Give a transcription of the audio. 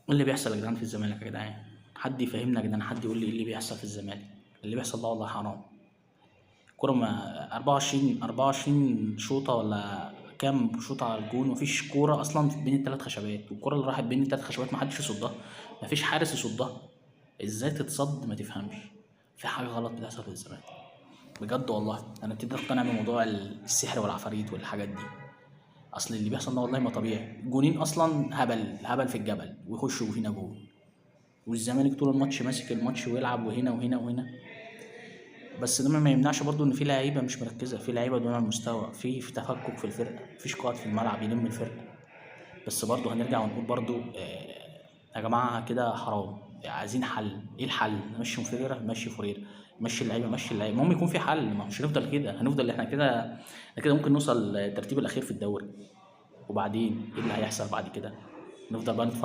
ايه اللي بيحصل يا جدعان في الزمالك يا جدعان؟ حد يفهمنا يا جدعان، حد يقول لي ايه اللي بيحصل في الزمالك؟ اللي بيحصل ده والله حرام. كرة ما 24 شوطة ولا كام شوطة على الجون، مفيش كورة أصلا بين التلات خشبات، والكورة اللي راحت بين التلات خشبات محدش يصدها، مفيش حارس يصدها. ازاي تتصد ما تفهمش؟ في حاجة غلط بتحصل في الزمالك بجد والله. أنا ابتديت أقتنع بموضوع السحر والعفاريت والحاجات دي. أصل اللي بيحصل ده والله ما طبيعي. جونين أصلا هبل هبل في الجبل ويخشوا فينا جون، والزمالك طول الماتش ماسك الماتش ويلعب وهنا وهنا وهنا. بس ده ما يمنعش برضو ان في لعيبة مش مركزه، في لعيبة دون المستوى، في تفكك في الفرقة، مفيش قائد في الملعب يلم الفرقة. بس برضو هنرجع ونقول برضو يا جماعة كده حرام، عايزين حل. ايه الحل؟ نمشي فوريرا، مشي فوريرا، مشي اللعيبة، مشي اللعيبة، المهم يكون في حل. ما مش هنفضل كده، هنفضل احنا كده، احنا كده ممكن نوصل الترتيب الاخير في الدوري، وبعدين ايه اللي هيحصل بعد كده؟ نفضل بقى نتفرج.